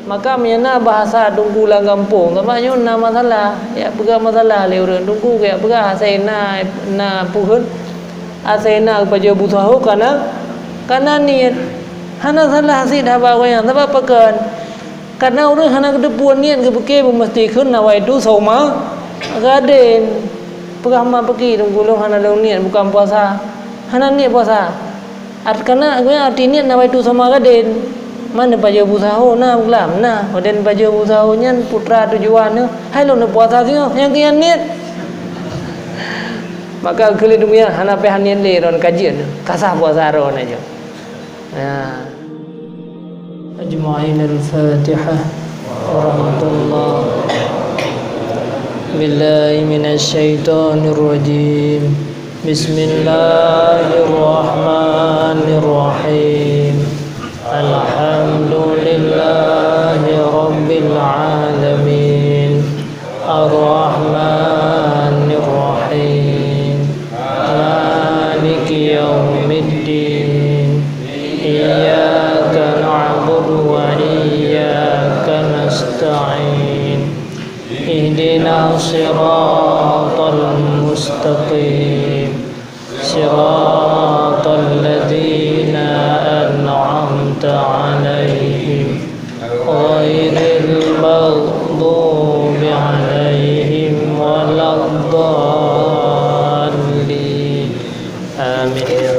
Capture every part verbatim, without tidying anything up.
Maka meunyoe na bahasa teungku lam gampông, sabab nyoe na masalah, jak peugah masalah lé ureuëng teungku, jak peugah asai na, na peue kheun, asai na geupajoh bu saho kana, kana niet. Hana salah cit haba awaknyan, sabab pakon? Karena ureuëng hana geuteupeue niet, geupike beumeusti kheun nawaitu shauma ghadin. Peugah ma peuki teungku, lôn hana lôn niet bukan puasa. Hana niet puasa. At-, karena arti niet nawaitu shauma ghadin. Man neupajoh bu saho na beulam na. Pada neupajoh bu saho nyan putra tujuan nyoe. Hai lôn neupuasa singoh, nyang keu nyan niet. Maka keu lheueh teungku nyan hana payah niet lé, droen kajeut. Ka sah puasa droen aja. Ya. أجمعين. الفاتحة ورحمة الله. بالله من الشيطان الرجيم. بسم الله الرحمن الرحيم. الحمد لله رب العالمين. الرحمن الرحيم. مالك يوم الدين. إياك نعبد وإياك نستعين. اهدنا الصراط المستقيم. صراط الذين أنعمت عليهم غير المغضوب عليهم ولا الضالين. آمين.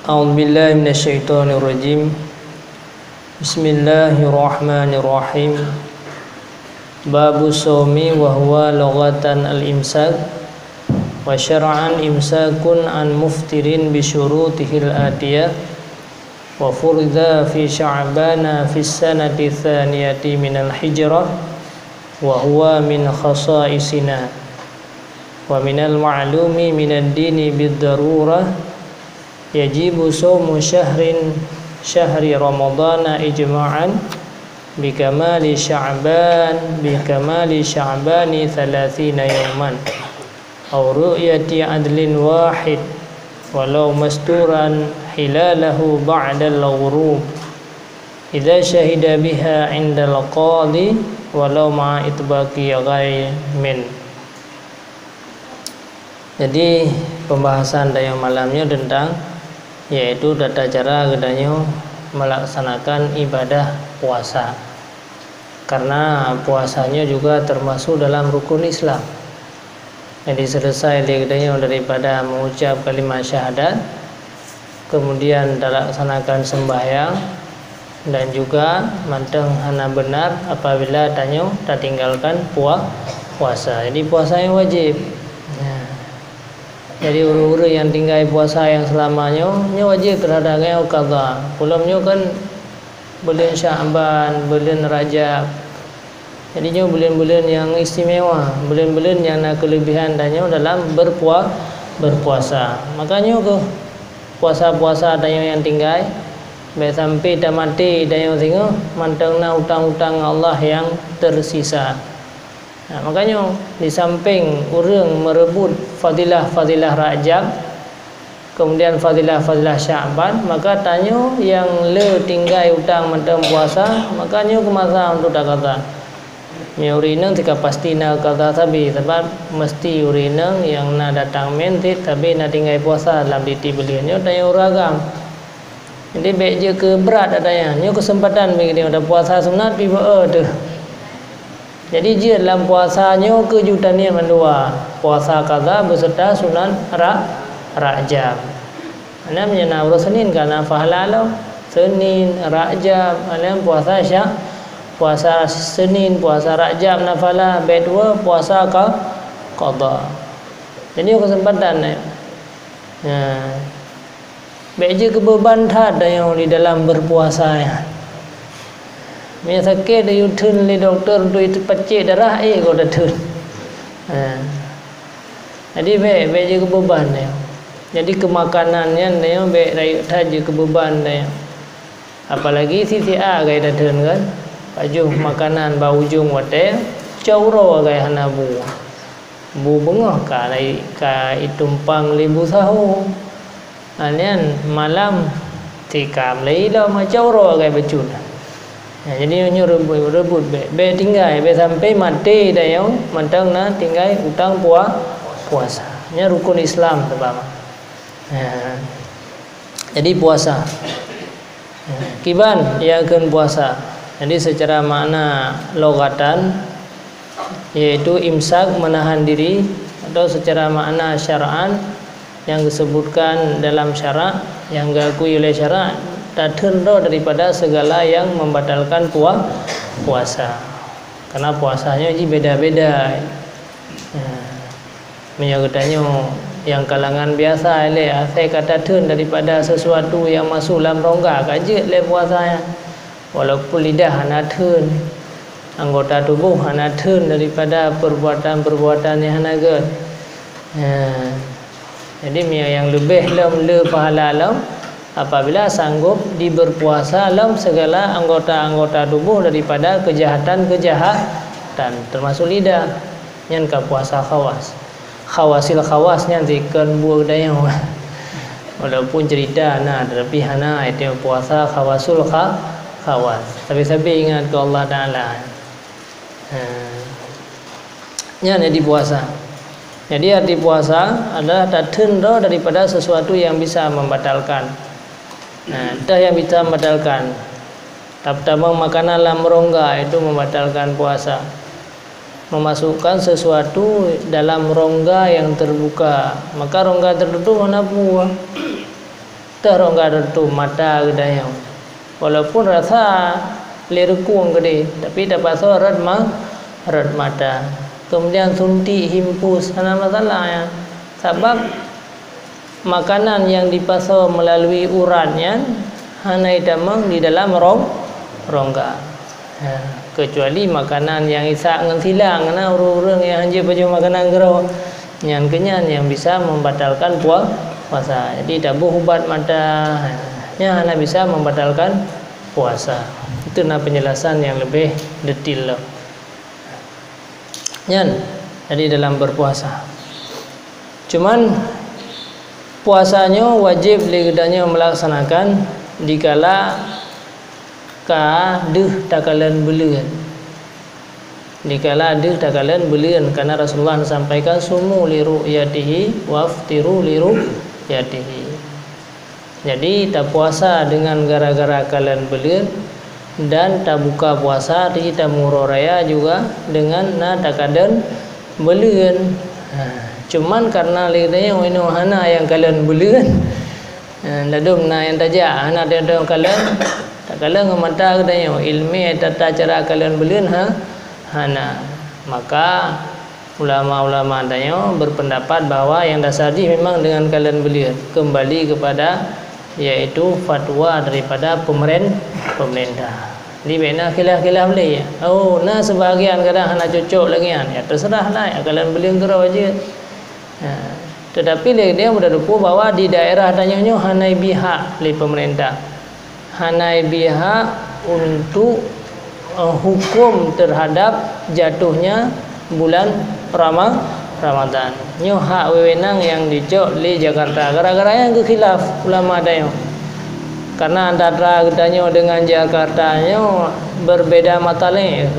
أعوذ بالله من الشيطان الرجيم. بسم الله الرحمن الرحيم. باب الصوم، وهو لغة الإمساك، وشرعا إمساك عن مفطر بشروطه الآتية، وفرض في شعبان في السنة الثانية من الهجرة، وهو من خصائصنا. ومن المعلوم من الدين بالضرورة يجب صوم شهر، شهر رمضان إجماعا بكمال شعبان، بكمال شعبان ثلاثين يوما، أو رؤية عدل واحد ولو مستورا هلاله بعد الغروب، إذا شهد بها عند القاضي ولو مع إطباق غيم. Jadi, pembahasan tanyoe malam nyoe teuntang, yaitu tata cara geutanyoe meulaksanakan ibadah puasa. Karena puasa nyoe juga termasuk dalam rukun Islam. Jadi, selesai lé geutanyoe daripada mengucap kalimat syahadat, kemudian talaksanakan sembahyang, dan juga mantong hana benar apabila tanyoe tatinggalkan pua-, puasa. Jadi, puasa nyoe wajéb. Ya. Jadi, ureuëng-ureuëng nyang tinggai puasa nyang seulama nyoe, nyoe wajéb terhadap geutanyoe qadha. Peulom nyoe kan buleuen Sya'ban, buleuen Rajab. Jadi, nyoe buleuen-buleuen nyang istimewa, buleuen-buleuen nyang na keuleubehan tanyoe dalam berpua-, berpuasa. Maka nyoe kheueh puasa-puasa tanyoe nyang tinggai, bék sampai tamaté tanyoe singoh mantong na utang-utang Allah nyang tersisa. Nah, maka nyoe, di sampéng ureuëng meureubot fadilah-fadilah Rajab, kemudian fadilah-fadilah Sya'ban, maka tanyoe nyang le tinggai utang mantong puasa, maka nyoe keumasa untuk taqadha. Meunyoe ureuëng inong teuka pasti na qadha sabe, sabab meusti ureuëng inong nyang na datang meuntét sabe na tinggai puasa lam tieb-tieb buleuen nyoe tanyoe ureuëng agam. Jadi, bék jeuet keu brat ata nyan. Nyoe keuseumpatan bagi tanyoe, puasa sunat pih beu teuh. Jadi, jeuet lam puasa nyoe keu ju taniet mandua. Puasa qadha beserta sunat ra-, Rajab. Ana meunyoe na uroe Senin ka na pahala lom. Senin, Rajab, ana puasa Sya-, puasa Senin, puasa Rajab na pahala, bék dua puasa ka-, qadha. Jadi, keuseumpatan nyoe. Nah. Bék jeuet keu beuban that tanyoe di dalam berpuasa nyan. Meunyoe sakét, yue theun lé dokto untuk ipeucék darah, ék goe tatheun. Ha. Jadi bék, bék jeuet keu beuban tanyoe. Jadi keu makanan nyan tanyoe bék rayeuk that jeuet keu beuban tanyoe. Apalagi sisi a gai tatheun kan, pajoh makanan bak ujong watée, cok uroe gai hana bu. Bu beungoh ka lai-, ka itumpang lé bu saho. Nyan malam tikam lé ilom macam uroe agak bacut. Ya, jadi nyoe reubot, reubot bèk, bèk tinggai, bèk sampai maté dayong mantong na tinggai utang pua-, puasa. Nyan rukun Islam teubang. Ya. Jadi puasa. Ya. Kiban nyang kheun puasa. Jadi secara makna logatan, yaitu imsak, menahan diri, atau secara makna syar'an yang disebutkan dalam syarak, yang diakui oleh syarak, tatheun droe daripada segala yang membatalkan pua-, puasa. Karena puasanya ji beda-beda. Nah, meunyoe geutanyoe nyang kalangan biasa lé, asai ka tatheun daripada sesuatu yang masuk lam rongga, ka jeuet lé puasa nyan. Walaupun lidah hana theun, anggota tuboh hana theun daripada perbuatan-perbuatan nyang hana gèt. Nah, jadi meunyoe nyang leubeh lom le pahala lom, apabila sanggob diberpuasa lom segala anggota-anggota tuboh daripada keujahatan-keujahatan, termasuk lidah. Nyan ka puasa khawas. Khawasil khawas nyan sikheun buet geutanyoe. Walaupun cerita na, tetapi hana, itu puasa khawasul kha-, khawas. Sabe-sabe ingat keu Allah Taala. Ha. Nyan jadi puasa. Jadi arti puasa adalah tatheun droe daripada sesuatu yang bisa membatalkan. Nah, entah yang bisa membatalkan. Tap-, tabang makanan lam rongga itu membatalkan puasa. Memasukkan sesuatu dalam rongga yang terbuka, maka rongga tertutup hana peue. Teuh rongga tertutup mata geutanyoe. Walaupun rasa lé reukung keudeh, tapi tapasoe rot ma-, rot mata. Kemudian suntik, himpus, hana masalah nyan. Sabab makanan nyang dipasoe meulalu urat nyan hana jitamong di dalam rong-, rongga. Ya, keucuali makanan nyang isak ngon silang, na ureueng-ureueng nyang hanjeuet pajoh makanan keudroe. Nyan keuh nyan nyang bisa membatalkan pua-, puasa. Jadi taboh ubat mata, nyan hana bisa membatalkan puasa. Itu na penjelasan yang lebih detail lom. Nyan, jadi dalam berpuasa. Cuman, puasa nyoe wajéb lé geutanyoe meulaksanakan dikala ka deuh takalon buleuen. Dikala deuh takalon buleuen, karena Rasulullah sampaikan, "Sumu li ru'yatihi, waftiru li ru'yatihi." Jadi, tapuasa deungon gara-gara kalon buleuen, dan tabuka puasa di tamuroe raya juga deungon na takalon buleuen. Ha, cuman karena lé tanyoe inoe hana nyang kalon buleuen, ha, ladôm na nyang tajak, hana teuntèe kalon, takalon ngon mata geutanyoe, ileumèe tata cara kalon buleuen, ha, hana. Maka, ulama-ulama tanyoe berpendapat bahwa nyang dasar jih memang deungon kalon buleuen, kembali kepada, yaitu fatwa daripada pemeren-, pemerintah. Jadi, bèk na khilaf-khilaf lé. Oh, na sebahagian kadang hana cocok lagèe nyan. Ya, terserah lah, ya, kalon buleuen keudroe jeuet. Ha, tetapi lé dia mudah teupeu bahwa di daerah tanyoe nyoe hana ibi hak lé pemerintah. Hana ibi hak untuk, eh, hukum terhadap jatuhnya bulan Rama-, Ramadan. Nyoe hak wewenang nyang dicok lé Jakarta. Gara-gara nyan geukhilaf ulama tanyoe. Karena antara geutanyoe dengan Jakarta nyoe berbeda mata lé.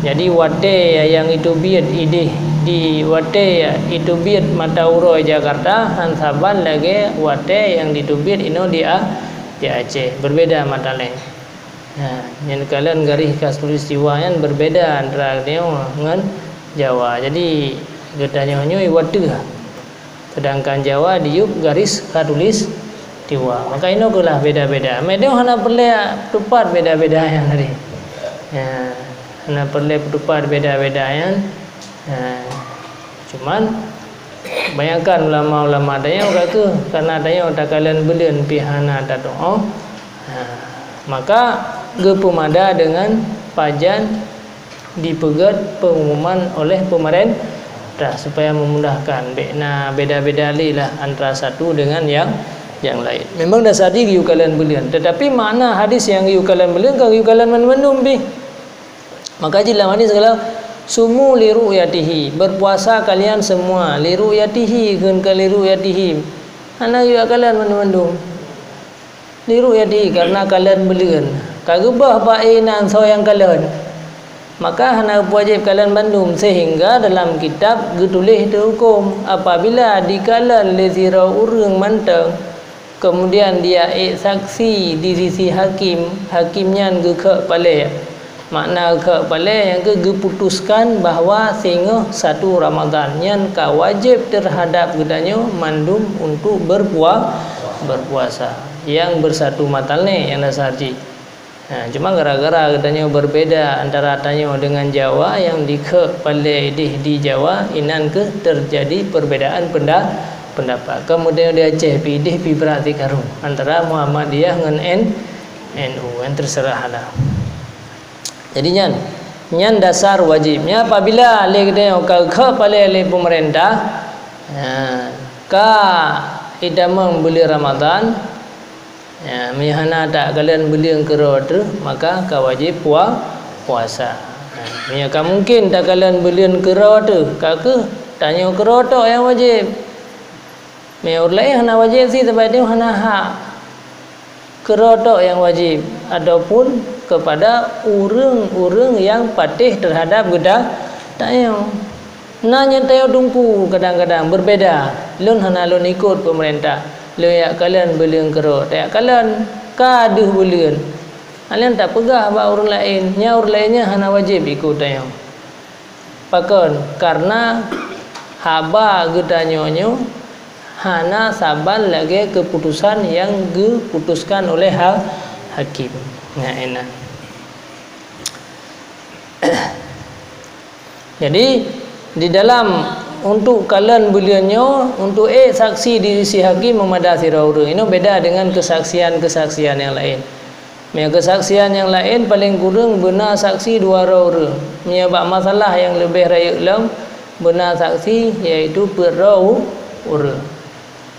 Jadi watèe nyang iteubiet idéh di watèe iteubiet mata uroe Jakarta han saban lagèe watèe nyang diteubiet inoe di A-, di Aceh, berbeda mata lé. Ha, nyan kalon garis khatulistiwa nyan berbeda antara nyoe ngon Jawa. Jadi geutanyoe nyoe iwateuh. Sedangkan Jawa diyueb garis khatulistiwa. Maka inoe keuh lah beda-beda. Meunyoe hana peureulèe tupat beda-beda nyan tadi. Ya, hana peureulèe tupat beda-beda nyan. Ya. Cuman, kebanyakan ulama-ulama tanyoe ka keuh, karena tanyoe takalon buleuen pih hana tatu'oh. Ha, maka geupeumada deungon pajan dipeugèt pengumuman oleh pemerintah supaya memudahkan. Bèk na beda-beda lé lah antara satu dengan yang, yang lain. Memang dasar jih geuyue kalon buleuen, tetapi makna hadis nyang geuyue kalon buleuen ka geuyue kalon mandum-mandum pih. Maka jih lam hadis geukheun, "Sumu li ru'yatihi," berpuasa kalian semua, li ru'yatihi, kheun keu li ru'yatihi. Hana geuyue kalon mandum-mandum. Li ru'yatihi, karena kalon buleuen. Ka geubah bak inan soe nyang kalon. Maka hana geupeuwajéb kalon bandum, sehingga dalam kitab geutuléh teuhukôm, apabila dikalon lé sidroe ureuëng mantong, kemudian dia ék saksi di sisi hakim, hakim nyan geukheuk palée. Makna geukheuk palée nyang keu geuputuskan bahwa singoh satu Ramadhan nyan ka wajéb teuhadab geutanyoe mandum untuk berpua-, berpuasa. Nyang beusatu matan lé nyang dasar jih. Nah, cuma gara-gara geutanyoe berbeda antara tanyoe dengan Jawa, nyang dikheuk palée idéh di Jawa, inan keuh terjadi perbedaan penda-, pendapat. Kemudian di Aceh pih idéh pih brat sikaru antara Muhammadiyah ngon N-, N U, kan terserah lah. Jadi nyan, nyan dasar wajéb. Nyan apabila lé geutanyoe ka geukheuk palée lé peumeurintah, ha, ka itamong buleuen Ramadhan, ya, meunyoe hana takalon buleuen keudroe teuh, maka ka wajéb pua-, puasa. Ha, meunyoe ka mungken takalon buleuen keudroe teuh, ka keuh tanyoe keudroe tok nyang wajéb. Meunyoe ureuëng laén hana wajéb sit, sabab nyoe hana hak. Keudroe tok nyang wajéb, ataupun kepada ureuëng-ureuëng nyang patéh teuhadab geutanyoe. Na nyang tanyoe teungku kadang-kadang berbeda. Lôn hana lôn ikot peumeurintah. Lôn jak kalon buleuen keudroe. Tajak kalon ka deuh buleuen. Alèh tapeugah bak ureuëng laén, nyan ureuëng laén nyan hana wajéb ikot tanyoe. Pakon? Karena haba geutanyoe nyoe hana saban lagée keuputusan nyang geuputuskan oleh ha-, hakim. Nyan inan. Jadi, di dalam untuk kalon buleuen nyoe, untuk ék saksi di sisi hakim meumada sidroe ureuëng. Inoe beda dengan keusaksian-keusaksian nyang laén. Meunyoe keusaksian nyang laén, paleng kureueng beuna saksi dua droe ureuëng. Meunyoe bak masalah nyang leubeh rayeuk lom, beuna saksi, yaitu peuet droe u-, ureuëng.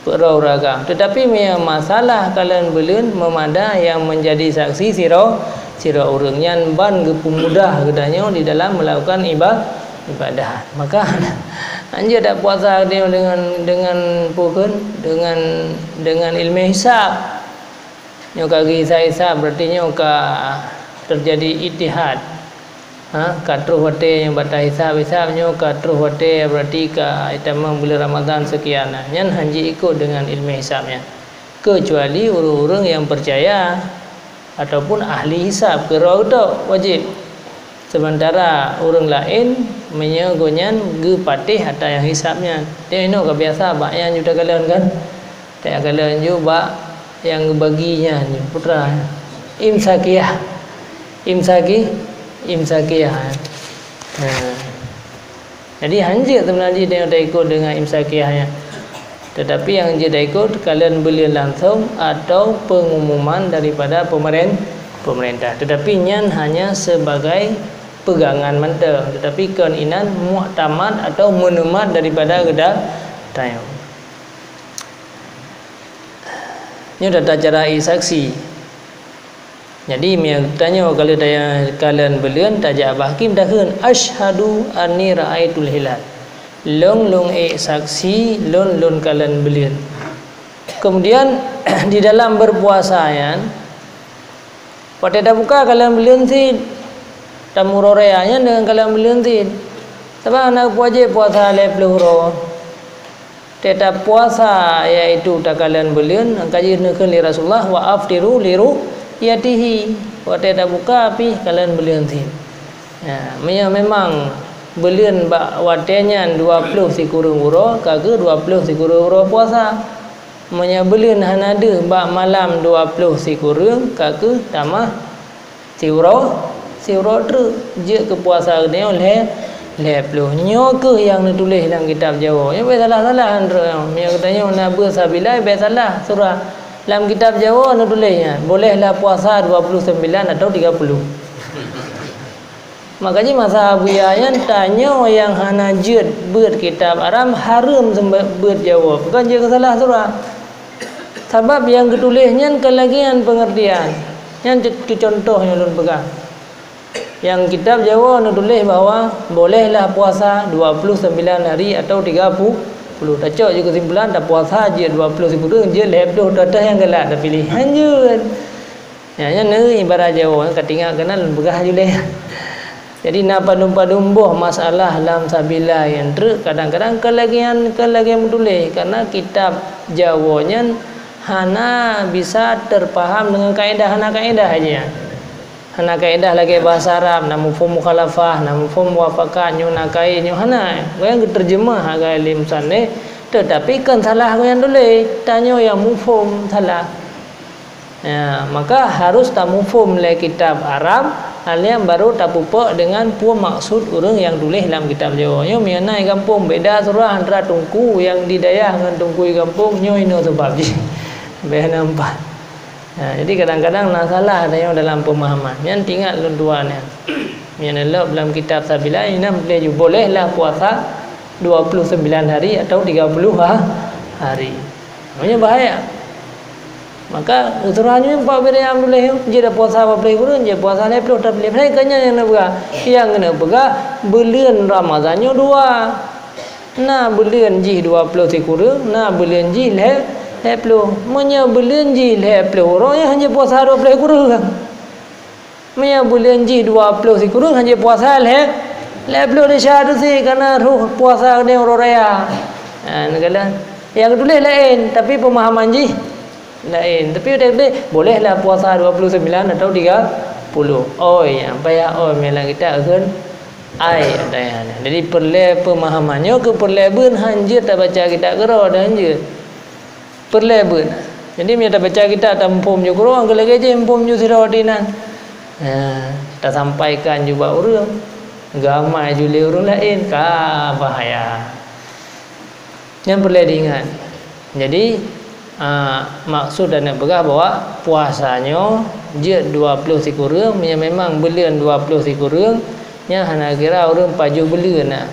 Peuet droe ureuëng agam. Teutapi meunyoe masalah kalon buleuen, meumada nyang meunjadi saksi sidroe, sidroe ureuëng. Nyan ban geupeumudah geutanyoe di dalam melakukan iba-, ibadah. Maka, hanjeuet tapuasa geutanyoe dengan, dengan peue kheun, dengan, dengan ileumèe hisab. Nyoe ka geuhisab-hisab, berarti nyoe ka teujadi ijtihad. Ha, ka troh watèe nyoe bak tahisab-hisab, nyoe ka troh watèe, berarti ka itamong buleuen Ramadhan seukian. Nyan hana jiikot deungon ileumèe hisab nyan. Keucuali ureuëng-ureuëng nyang peucaya ataupun ahli hisab, keudroe tok wajéb. Seumeuntara ureuëng laén, meunyoe gobnyan geupatéh atra nyang hisab nyan. Nyoe inoe ka biasa bak nyan ju takalon kan? Takalon ju bak nyang geubagi nyan ju, putra. Imsakiyah. Imsaki-, imsakiyah. Ha. Jadi, hanjeuet seubeuna jih tanyoe taikot deungon imsakiyah nyan. Teutapi nyang jeuet taikot kalon buleuen langsong atau pengumuman daripada pemeren-, pemerintah. Teutapi nyan hanya sebagai pegangan mantong, teutapi kon inan muktamad atau meuneumat daripada geuda-, tanyoe. Nyoe tata cara ék saksi. Jadi, meunyoe tanyoe ka lheueh taya-, kalon buleuen, tajak bak hakim takheun, "Asyhadu anni ra'aitul hilal." Lôn, lôn ék saksi, lôn, lôn kalon buleuen. Kemudian, di dalam berpuasa nyan, watèe tabuka kalon buleuen cit, tamurore nyan deungon kalon buleuen cit. Sabab hana geupeuwajéb puasa lhèe ploh uroe. Teutap puasa, yaitu takalon buleuen, ka jineukheun lé Rasulullah, "Wa aftiru li ru'yatihi." Watèe tabuka pih kalon buleuen cit. Ya, meunyoe memang buleuen bak watèe nyan dua ploh sikureueng uroe, ka keuh dua ploh sikureueng uroe puasa. Meunyoe buleuen hana deuh bak malam dua ploh sikureueng, ka keuh tamah siuroe, siuroe treuk. Jeuet keu puasa geutanyoe lhèe, lhèe ploh. Nyoe keuh nyang neutuléh lam kitab Jawoe. Nyoe bèk salah-salah droe. Meunyoe geutanyoe na beuet sabilai, bèk salah surah. Lam kitab Jawoe neutuléh nyan, bolehlah puasa dua puluh sembilan atau tiga puluh. Maka jih mazhab Abu Ya'la nyan, tanyoe nyang hana jeuet beuet kitab Aram, hareuem seumbe-, beuet Jawoe. Bukan jeuet keu salah surah. Sabab nyang geutuléh nyan keu lagèe nyan peungeurtian. Nyan keu, keu cuntoh nyang lôn peugah. Nyang kitab Jawoe neutuléh bahwa bolehlah puasa dua puluh sembilan hari atau tiga puluh, puluh. Tacok ju keusimpulan, tapuasa jeuet dua ploh sikureueng, jeuet lhèe ploh, toh-toh nyang galak tapiléh. Hanjeuet. Nyan, nyan neuh ibarat Jawoe, ka tinggai keunan lôn peugah ju lé. Jadi, na padum-padum boh masalah lam sabilillah nyang treuk, kadang-kadang keu lagèe nyan, keu lagèe meutuléh, karena kitab Jawoe nyan hana bisa teupaham deungon kaédah, hana kaédah jih nyan. Hana kaédah lagèe bahasa Arab, na mafhum mukhalafah, na mafhum muwafaqah, nyoe na kait, nyoe hana. Gobnyan geuteurjeumah agak lé musannif, teutapi kon salah gobnyan tuléh, tanyoe nyang mafhum salah. Ya, maka harus tamafhum lé kitab Arab, alheuh nyan baru tapeuphok deungon peue maksud ureuëng nyang tuléh lam kitab Jawoe. Nyoe meunyoe na i gampông, beda surah antara teungku nyang di dayah ngon teungku i gampông, nyoe inoe sabab jih. Bèk nampak. Ha, jadi kadang-kadang na salah tanyoe dalam peumahaman. Nyan teuingat lôn tuan nyan. Nyan lom dalam kitab Sabila, inan boleh ju, bolehlah puasa dua puluh sembilan hari atau tiga puluh ha-, hari. Namanya bahaya. Maka, usaha nyoe empat belas hari tuléh, jeuet puasa empat belas kureueng, jeuet puasa lhèe ploh, tapi lhèe ploh kan nyan nyang na peugah. Nyang na peugah, buleuen Ramadhan nyoe dua. Na buleuen jih dua ploh sikureueng, na buleuen jih lhèe, lhèe ploh. Meunyoe buleuen jih lhèe ploh uroe, nyan hana puasa dua ploh sikureueng. Meunyoe buleuen jih dua ploh sikureueng, hana puasa lhèe, lhèe ploh desya tu si, karena roh puasa keudéh uroe raya. Ha, neukalon. Nyang tuléh laén, tapi peumahaman jih laén. Tapi udah bolehlah puasa dua puluh sembilan atau tiga puluh. Oi, nyang payah oi, meunyoe kita kheun ai, ada nyang. Jadi, peureulèe peumahaman nyoe keu peureulèe beun, hanjeuet tabaca kitab keudroe dan hanjeuet. Peureulèe beun. Jadi, meunyoe tabaca kitab, tamuphom ju keudroe, keu lagèe jih muphom ju sidroe di nan. Nah, tasampaikan ju bak ureueng, geuamai ju lé ureueng laén, ka bahaya. Nyan peureulèe diingat. Jadi, a, maksud dan peugah bahwa puasa nyoe jeuet dua ploh sikureueng, meunyoe memang buleuen dua ploh sikureueng, nyan hana kira ureueng pajoh buleuen na.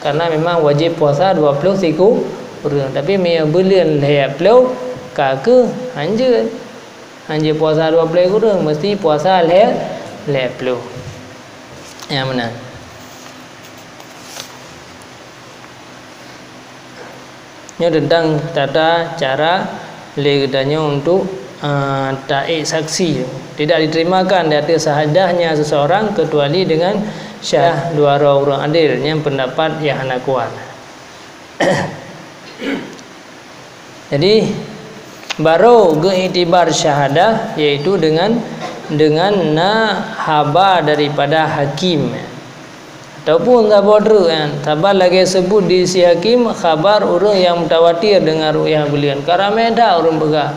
Karena memang wajéb puasa dua ploh sikureueng. Tapi meunyoe buleuen lhèe ploh, ka keuh hanjeuet. Hanjeuet puasa dua ploh sikureueng, meusti puasa lhèe, lhèe ploh. Nyang meunan. Nyoe teuntang tata cara lé geutanyoe untuk, eh, taék saksi. Tidak diterimakan di ateueh syahadahnya seseorang kecuali dengan syahadah dua droe ureueng adil, nyan peundapat nyang hana kuat. Jadi, barô geuiktibar syahadah, yaitu dengan, dengan na haba daripada hakim. Ataupun saboh treuk nyan, saban lagèe seubut di si hakim, khabar ureueng nyang mutawatir deungon ru'yah buleuen. Ka ramé that ureueng peugah.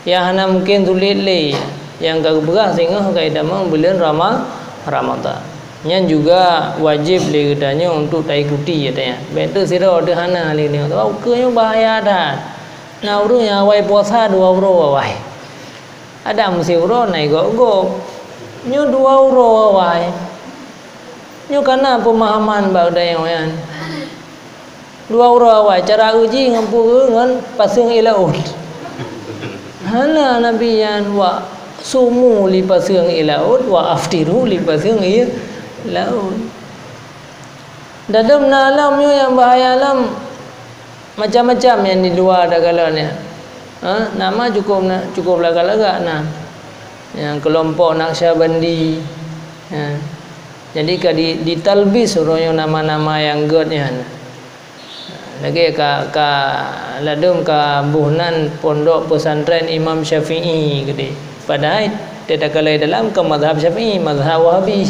Nyang hana mungken sulet lé, nyang ka geupeugah singoh ka jitamong buleuen Rama-, Ramadhan. Nyan juga wajéb lé geutanyoe untuk taikuti, ya, tanya. Bèk teuh sidroe teuh hana lé nyoe. Sabab ukeue nyoe bahaya that. Na ureueng nyang awai puasa dua uroe awai. Ada meusiuroe na igop-gop. Nyoe dua uroe awai. Nyoe ka na peumahaman bak geutanyoe nyan. Dua uroe awai, cara eu jih ngon peue, ngon paseueng ié laôt. Hana Nabi nyan, wa sumu li paseueng ié laôt, wa aftiru li paseueng ié laôt. Dadom na lom nyoe nyang bahaya lom. Macam-macam nyang di luwa takalon nyan. Ha, nama cukup na, cukup lagak-lagak na. Nyang keulompok Naqsyabandi. Ha. Jadi ka di, ditalbis uroe nyoe nama-nama nyang gèt nyan. Lagèe ka, ka ladôm ka boh nan pondok pesantren Imam Syafi'i keudéh. Padahai teuh takalon dalam keu mazhab Syafi'i, mazhab Wahabi.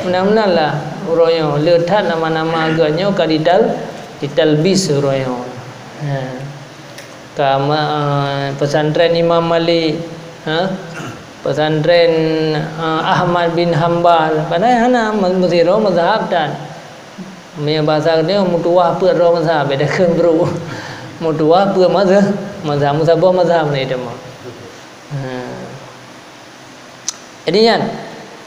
Meunan-meunan lah uroe nyoe, le that nama-nama geuh nyoe ka dital-, ditalbis uroe nyoe. Ha. Ka ma-, pesantren Imam Malik, ha? Pesantren, eh, Ahmad bin Hambal. Padahai hana, meusidroe mazhab tan. Meunyoe basa geutanyoe, meutuwah peuet droe mazhab, beda kheun brôk. Meutuwah peuet mazhab, mazhab meusaboh mazhab na itamong. Ha. Jadi nyan,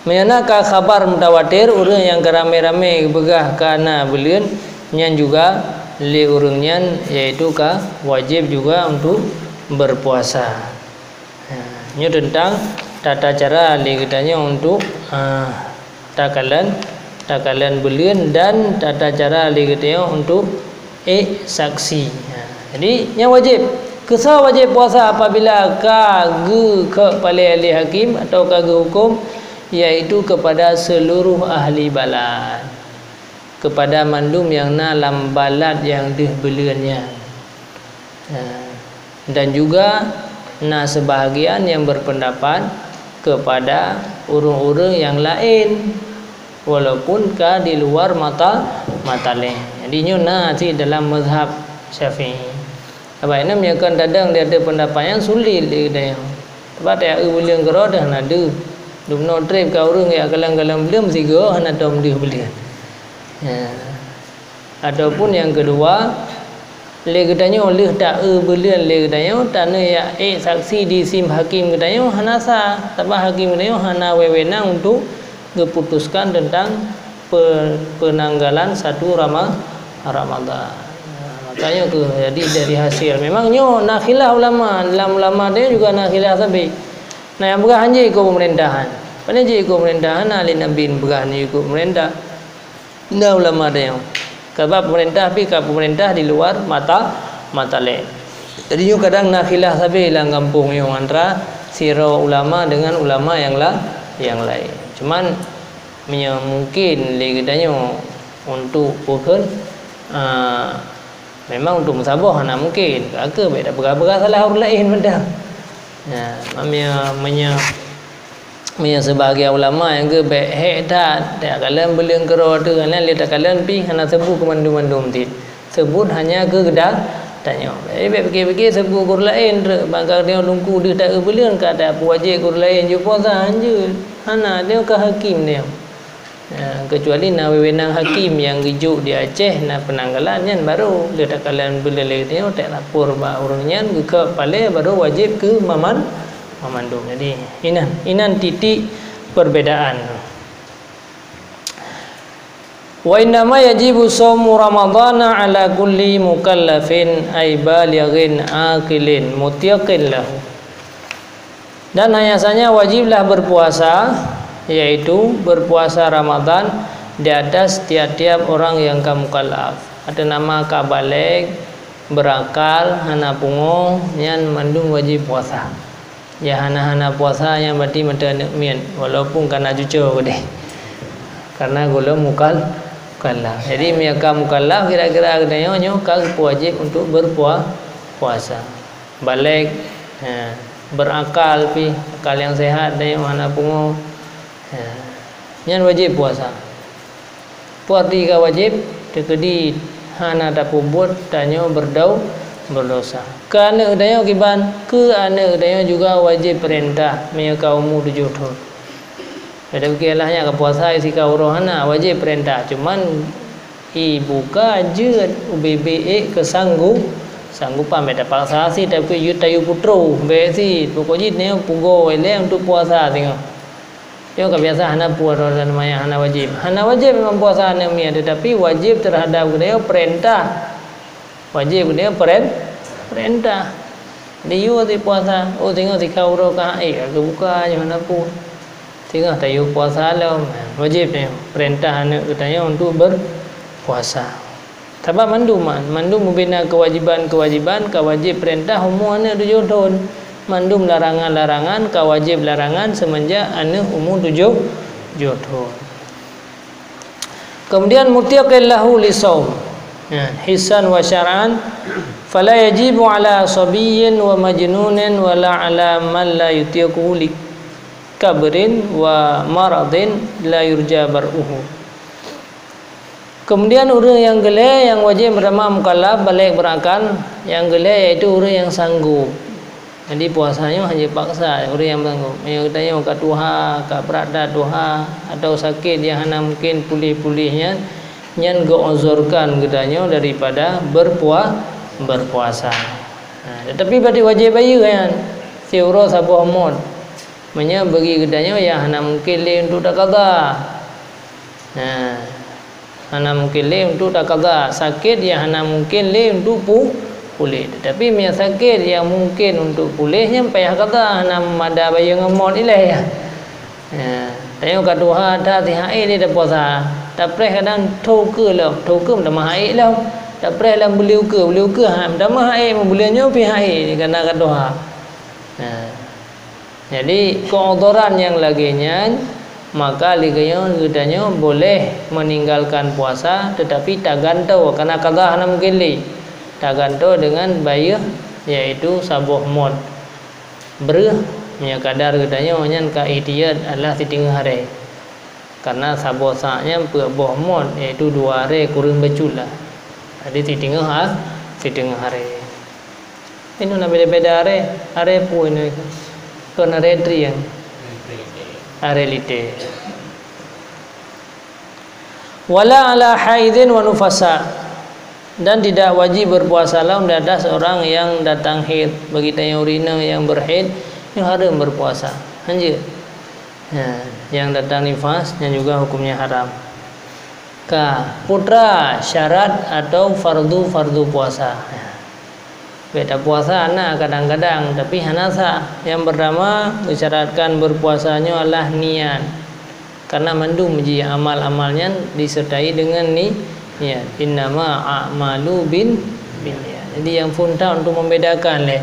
meunyoe na ka khabar mutawatir, ureueng nyang ka ramé-ramé geupeugah ka na buleuen, nyan juga lé ureueng nyan, yaitu ka wajéb juga untuk berpuasa. Ha, nyoe teuntang tata cara lé geutanyoe untuk, ah, takalon, takalon buleuen dan tata cara lé geutanyoe untuk ék saksi. Ha, jadi, nyan wajéb. Keu soe wajéb puasa apabila ka geukheun palé lé hakim atau ka geuhuköm, yaitu kepada seluruh ahli balad, kepada mandum nyang na lam balad nyang deuh beuleuen nyan. Ha, dan juga na sebahagian nyang berpendapat kepada ureuëng-ureuëng nyang laén, walaupun ka di luar mata, mata lé. Jadi, nyoe na cit dalam mazhab Syafi'i. Sabab nyan meunyoe kon tadong di ateueh peundapat nyan sulit lé geutanyoe. Sabab tajak eu beuleuen keudroe deuh hana deuh. Dumnoe treb ka ureuëng jak kalon-kalon beuleuen sigoe hana tom deuh beuleuen. Ya. Ataupun nyang keudua, lé geutanyoe lheueh ta-eu beuleuen lé geutanyoe, tanyoe jak ék saksi di sim hakim geutanyoe hana sah, sabab hakim geutanyoe hana wewenang untuk geuputuskan teuntang pe-, peunanggalan satu Rama-, Ramadhan. Nah, makanya keuh jadi dari hasil. Memang nyoe na khilaf ulama, lam ulama teuh juga na khilaf sabe. Na nyang peugah han jeuet iko peumeurintahan. Pane jeuet iko peumeurintahan, na lé Nabi peugah han jeuet iko peumeurintah. Na ulama teuh nyoe. Sabab peumeurintah pih ka peumeurintah di luar mata, mata lé. Jadi nyoe kadang na khilaf sabe lam gampông nyoe antara sidroe ulama dengan ulama nyang la-, nyang laén. Cuman, meunyoe mungkin lé geutanyoe untuk peukheun, a, memang untuk meusaboh hana mungkin. Ka keuh bék tapeugah-peugah salah ureuëng laén mantong. Ya, meunyoe, meunyoe, meunyoe sibagian ulama nyang keuh bék hék that, takalon beuleuen keudroe teuh, nyan lé takalon pih hana seubut keu mandum-mandum cit. Seubut hanya keu geuda-, tanyoe. Jadi bék pike-pike seubut keu ureuëng laén treuk, ban ka tanyoe lungku deuh ta-eu beuleuen ka tapeuwajéb keu ureuëng laén jeuet puasa, han jeuet. Hana, tanyoe ka hakim tanyoe. Ya, keucuali na wewenang hakim nyang geujok di Aceh na peunanggalan, nyan barô lheueh takalon beuleuen lé tanyoe talapor bak ureuëng nyan geukheun palé barô wajéb keu maman-, mamandum. Jadi, inan, inan titik perbedaan. Wa innama yajibu shaumu ramadhana ala kulli mukallafin ay balighin aqilin mutiqin lahu. Dan hanya saja wajiblah berpuasa, yaitu berpuasa Ramadan di atas tiap-tiap orang yang ka mukallaf, atau nama ka balek, berakal, hana pungo, nyan mandum wajib puasa. Ya hana-hana puasa nyan berarti mata aneuk miet, walaupun ka na cuco keudeh. Karena gohlom mukal-, mukallaf. Jadi meunyoe ka mukallaf kira-kira geutanyoe nyoe ka geupeuwajib untuk berpua-, puasa. Balek, ha, berakal pih, akal nyang sehat dan nyang hana pungo. Ha, nyan wajéb puasa. Peue arti ka wajéb? Teukeudi hana tapeubuet tanyoe beudau-, berdosa. Keu aneuk tanyoe kiban, keu aneuk tanyoe juga wajéb peurintah meunyoe ka umu tujoh thon. Pada pike lah nyan ka puasa sika uroe hana, wajéb peurintah. Cuman ibuka jeuet ubé-bé ék keusanggup-, sanggupan, bék tapaksa sit, tapi jeuet tayue putroe, bék sit. Pokok jih nyoe pugoe ilée untuk puasa singoh. Nyoe ka biasa hana puasa dan maya hana wajéb. Hana wajéb memang puasa aneuk miet, tetapi wajéb terhadap geutanyoe peurintah. Wajéb geutanyoe peuren-, peurintah. Diyue sit puasa, oh singoh sika uroe ka haid, ka geubuka nyoe hana peue. Singoh tayue puasa lom. Wajéb nyoe peurintah aneuk geutanyoe untuk berpuasa. Sabab mandum, mandum bubena keuwajéban-keuwajéban ka wajéb peurintah umu aneuk tujoh thon. Mandum larangan-larangan ka wajéb larangan seumenjak aneuk umu tujoh, tujoh thon. Kemudian mutiqin lahu lisaum. Ya, hissan wa syar'an, fala yajibu ala sabiyyin wa majnunin wala ala man la yutiquhu li kabrin wa maradin la yurja bar'uhu. Kemudian ureuëng nyang geulhée nyang wajéb beurama mukallaf balek berakal, nyang geulhée yaitu ureuëng nyang sanggup. Jadi puasa nyoe hana jipaksa ureuëng nyang sanggup. Meunyoe geutanyoe ka tuha, ka brat that tuha, atau sakét nyang hana mungken puléh-puléh nyan, nyan geuuzurkan geutanyoe daripada berpua-, berpuasa. Ha, tetapi berarti wajéb bayeue nyan siuroe saboh mot. Meunyoe bagi geutanyoe nyang hana mungken lé untuk takada. Nah, hana mungken lé untuk takada. Sakét nyang hana mungken lé untuk pu-, puléh. Tetapi meunyoe sakét nyang mungken untuk puléh, nyan payah kada, hana meumada bayeue ngon mot ilée. Nah, tanyoe ka tuha that sit haid lé tapuasa. Tapreh kadang tho keue lom, tho keue meutamah haid lom. Tapreh lam buleuen ukeue, buleuen ukeue ha, meutamah ha'é, meubuleuen nyoe pih ha'é, kana ka tuha. Nah. Jadi, keu'udhuran nyang lagée nyan, maka lé geutanyoe boleh meninggalkan puasa, tetapi tagantoe, kana qadha hana mungken lé. Tagantoe dengan bayeue, yaitu saboh mot. Breuh, meunyoe kadar geutanyoe nyan ka ihtiyat adalah siteungoh haré. Karena saboh sa' nyan peuet boh mot, yaitu dua haré kureueng bacut lah. Jadi siteungoh ha-, siteungoh haré. Inoe na beda-beda haré, haré peue inoe? Kon haré trieng. Haré lité. Wala ala haidin wa nufasa. Dan tidak wajib berpuasa lom di atas orang yang datang haid, bagi tanyoe ureueng inong nyang berhaid, nyoe hareuem berpuasa. Hanjeuet. Ya, yang datang nifas, nyan juga hukumnya haram. Ka, peue teuma syarat atau fardu-fardu puasa. Ya. Bèk tapuasa na kadang-kadang, tapi hana sah. Nyang pertama, disyaratkan berpuasa nyoe adalah niat. Karena mandum jih amal-amal nyan disertai dengan ni-, niat. Innama a'malu bin, bin niat. Jadi, nyang phôn that untuk membedakan lé.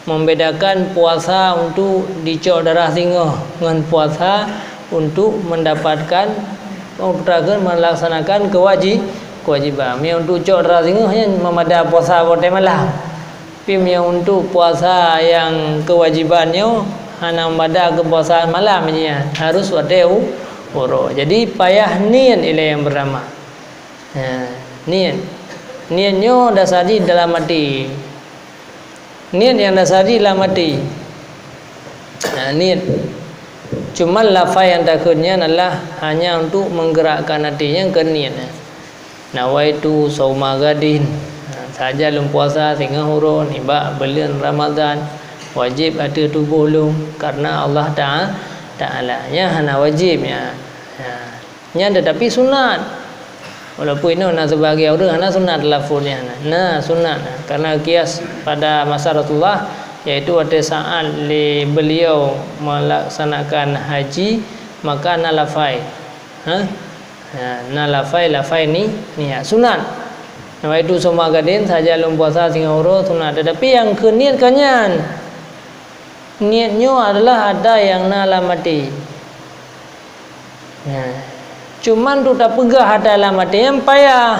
Membedakan puasa untuk dicok darah singoh ngon puasa untuk mendapatkan, untuk melaksanakan kewaji-, kewajiban. Meunyoe untuk cok darah singoh nyan meumada puasa watèe malam. Tapi meunyoe untuk puasa nyang kewajiban nyoe hana meumada keu puasa malam nyan, harus watèe u-, uroe. Jadi payah niet ilèe nyang pertama. Ha, niet. Niet nyoe dasar jih dalam até. Niet nyang dasar jih lam até. Ha, niet. Cuman lafai nyang takheun nyan adalah hanya untuk menggerakkan até, nyan keuh niet. Nawaitu sauma gadin. Ha, saja lôn puasa singoh uroe nibak buleuen Ramadhan. Wajéb ateueh tuboh lôn karena Allah Ta'a-, Taala. Nyan hana wajéb nyan. Ha. Nyan tetapi sunat. Walaupun inoe na sebahagian ureueng hana sunat lafaz nyan. Na sunat. Karena kias pada masa Rasulullah, yaitu watèe saat lé beliau melaksanakan haji, maka na lafai. Ha? Ha, na lafai, lafai ni, niat. Sunat. Nawaitu sauma gadin, saja lôn puasa singoh uroe, sunat. Tetapi nyang keu niet ka nyan. Niet nyoe adalah ata nyang na lam até. Nah, cuman untuk tapeugah ata lam até nyan payah.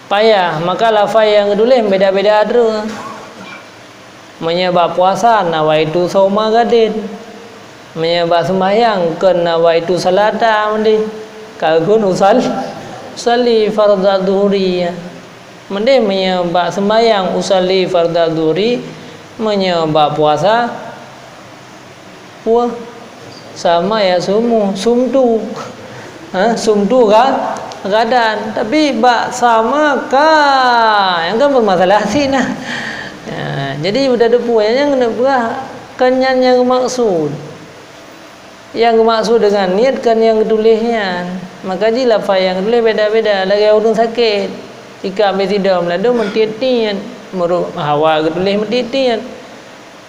Payah, maka lafai nyang geutuléh beda-beda droe. Meunyoe bak puasa, nawaitu sauma gadin. Meunyoe bak seumayang, kon nawaitu salata, meundi. Ka kheun usal-, usalli fardhu dhuhri. Meundi meunyoe bak seumayang, usalli fardhu dhuhri. Meunyoe bak puasa, Wah, sama ya sumu, sumtu. Ha, sumtu ga-, gadan. Tapi bak sama ka, nyang kan bermasalah sih nah. Ya, jadi udah depu nyang kena berah kan nyan nyang maksud. Yang maksud dengan niet kan nyang tulis nyan. Maka ji lafaz nyang tulis beda-beda lagi ureueng sakit. Jika besi dom lalu meutit niet, meurup hawa geutulis meutit niet.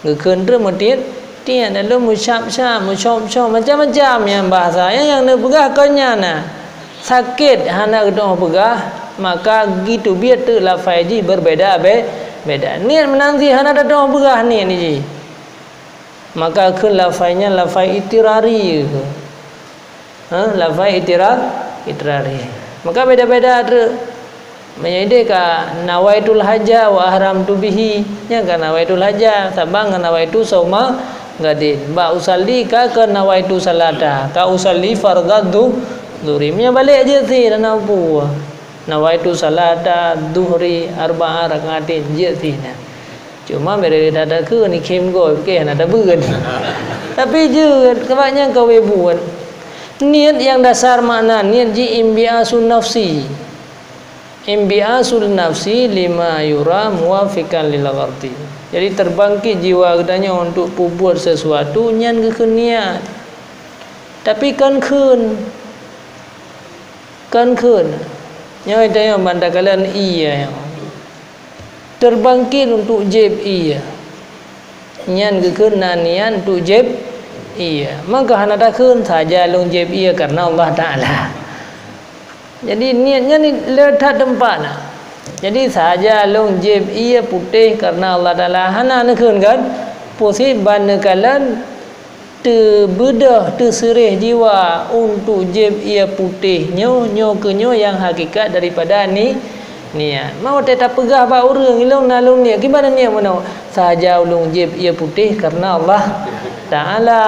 Geukheun treuk meutiet-tiet, lalu meucap-cap, meucop-cop, macam-macam nyang bahasa. Nyang, nyang neupeugah kon nyan na. Sakét hana geutanyoe peugah, maka geutubiet teuk lafai jih berbeda be-, beda. Niet meunan cit hana tatanyoe peugah niet jih. Maka kheun lafai nyan lafai itirari. Ha, lafai itira-, itirari. Maka beda-beda treuk. Meunyoe idéh ka nawaitul haja wa ahramtu bihi, nyan ka nawaitul haja, saban ngon nawaitu sauma gadin. Bak usalli ka keu nawaitu salata, ka usalli fardhu dhuhri. Meunyoe balek jeuet sit hana peue. Nawaitu salata dhuhri arba'a raka'atin, jeuet sit nyan. Cuma beda-beda takheun ni khém goe, pike hana tabeuet. Tapi jeuet, sabab nyan ka wé buet. Niet nyang dasar makna niet jih imbi'asun nafsi. Imbi'asul nafsi lima yura muwafiqan lil ghardi. Jadi terbangkit jiwa geutanyoe untuk peubuet sesuatu nyan geukheun niet. Tapi kon kheun. Kon kheun. Nyoe tanyoe ban takalon ie nyoe. Terbangkit untuk jieb ie. Nyan geukheun na niet untuk jieb ie. Maka hana takheun saja lôn jieb ie karena Allah Taala. Jadi, niet nyan le that teumpat na. Jadi, sahaja lôn jieb ié putéh kareuna Allah Taala, hana neukheun kan? Pusih ban neukalon teubeudôh, teuseureh jiwa untuk jieb ié putéh nyoe, nyoe keuh nyoe nyang hakikat daripada ni-, niet. Ma watée tapeugah bak ureuëng, "Ilôn na lôn niet," kiban niet meunoe, "Sahaja ulôn jieb ié putéh kareuna Allah Taala."